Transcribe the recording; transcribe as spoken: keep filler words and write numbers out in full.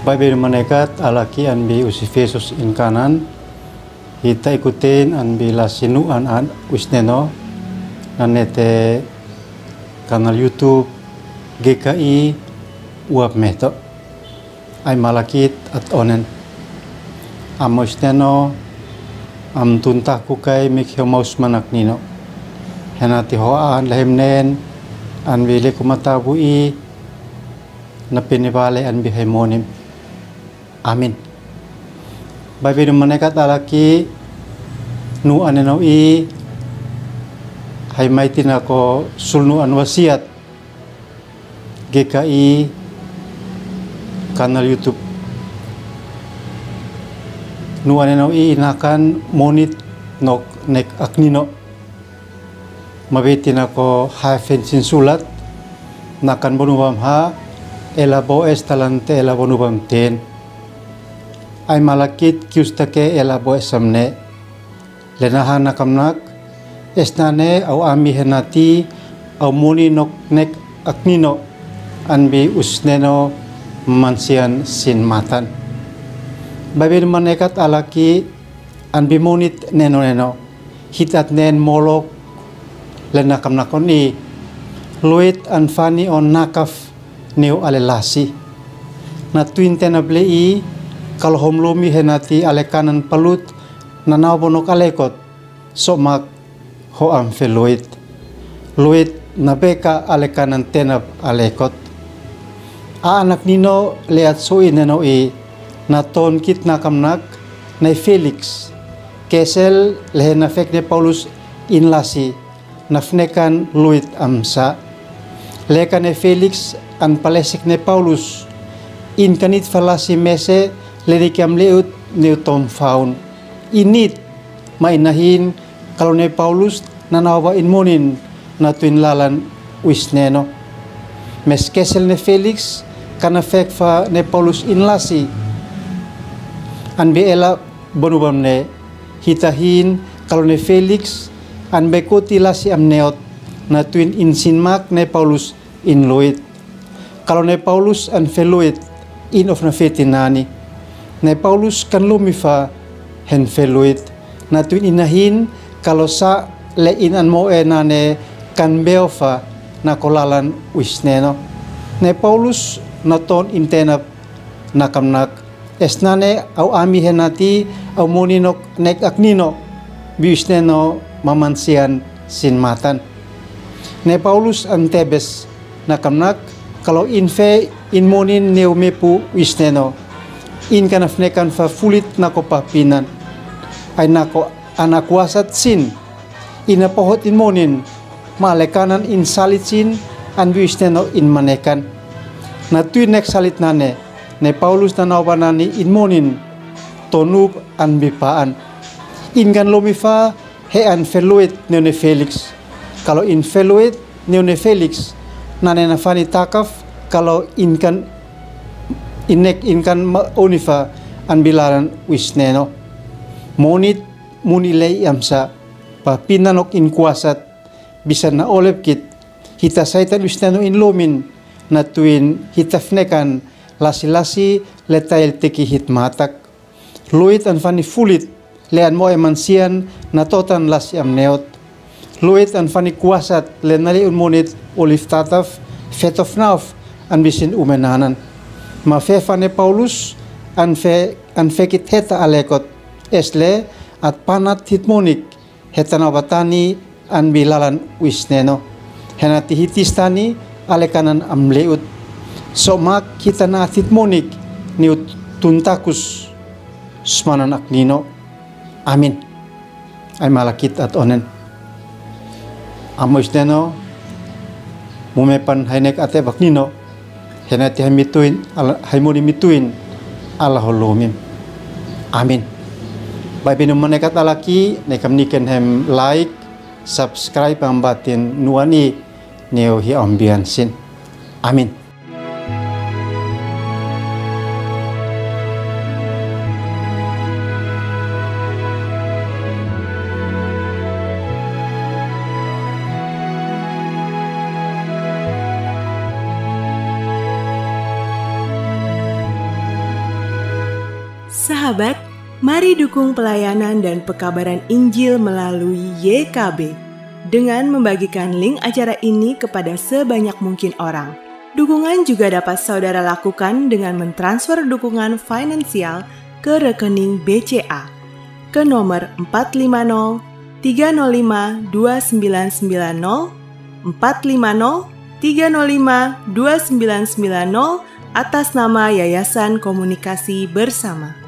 Baibel manekat alaki an bi usi fesus in kanan, hita ikutin an bi lasi nuan an uisneno, nanete kanal YouTube G K I Uap Meto. Ai malakit at onen. Am uisneno, am tuntaku kai mik heu maus manak nino. Henati ho an lehemnen, an bi leku matabu i, na penibale an bi hai monim. Amin. Baibel manekat alaki nu aneno i, hai mai tina ko sulnu an wasiat, G K I kanal YouTube. Nu aneno i inakan monit nok nek aknino. Mabei tina ko ha fensin sulat, nakan bonu bam ha, ela bo es talante ela bonu bam ten. Ai malakit kiustake ela bo es amne. Lenaha nakamnak, esnane au ami henati, au moni nok nek aknino, an bi usneno mansian sin matan. Baibel manekat alaki, an bi monit neno neno. Hitat nen molok le nakamnak on i. Luit an fani on nakaf neu ale lasi. Na tuin tenap le i, kalohom lumi henati ale kanan palut, na nau bonok alekot, somak ho am fe luit. Luit na beka ale kanan tenap alekot. A anak nino le at soi neno i, na ton kit nakamnak, nai Felix. Kesel le hena fek ne Paulus in lasi, na fnekan luit am sa. Leka ne Felix an palesek ne Paulus, in kanit fa lasi mese le ni kiam leut neu tom faun. Init, ma inahin, kalo ne Paulus na nau ba in monin na tuin lalan uisneno. Mes kesel ne Felix, kana fek fa ne Paulus in lasi. An bi ela bonu bam ne, hitahin, kalo ne Felix, an bi kuti lasi am neot, na tuin in sin mak ne Paulus in luit. Kalo ne Paulus an fe luit, in of na feti nani. Ne Paulus kan lumi fa hen fe luit. Na tuin inahin, kalo sa le in an mo e nane kan beo fa na ko lalan uisneno. Ne Paulus na ton in tenap nakamnak. Esnane au ami henati, au moni nok nek aknino, bi uisneno mamansian sin matan. Ne Paulus an tebes nakamnak, kalo in fe in monin neu mepu uisneno. In kana fnekan fa fulit na ko papinan. Ai na ko ana kuasat sin. Ina pohot in monin, ma le kanan in salit sin, an bi uisneno in manekan. Na tuin nek salit nane, ne Paulus na nau ba nani in monin, tonup an bi paan. In kan lumi fa, he an fe luit neu ne Felix. Kalo in fe luit neu ne Felix, nane na fani takaf, kalo in kan, in nek in kan ma uni fa, an bi lalan uisneno. Monit, muni lei am sa. Papinan ok in kuasat, bisan na olep kit, hita saitan uisneno in lumin, na tuin hita fnekan, lasi lasi le tail teki hit matak. Luit an fani fulit, le an mo e mansian, na totan lasi am neot. Luit an fani kuasat, le nali un monit, olif tataf, fetof naof, an bisin umenanan. Ma fe fa ne Paulus, an fe, an fe kit heta alekot, es le, at panat hit monik, heta na batani an bi lalan uisneno. Henati hitis tani ale kanan am leut. Somak hita na atit monik ni ut tuntakus smanan aknino. Amin. Ai malakit at onen. Am uisneno, mumepan hai nek ate baknino. Henati hai mituin, ala, hai moni mituin, ala ho lumim. Amin. Bai binu manekat alaki, ne kam niken hem like, subscribe ambatin nuani, neu hi ambian sin. Amin. Sahabat, mari dukung pelayanan dan pekabaran Injil melalui Y K B dengan membagikan link acara ini kepada sebanyak mungkin orang. Dukungan juga dapat saudara lakukan dengan mentransfer dukungan finansial ke rekening B C A ke nomor empat lima nol tiga nol lima dua sembilan sembilan nol, empat lima nol tiga nol lima dua sembilan sembilan nol, atas nama Yayasan Komunikasi Bersama.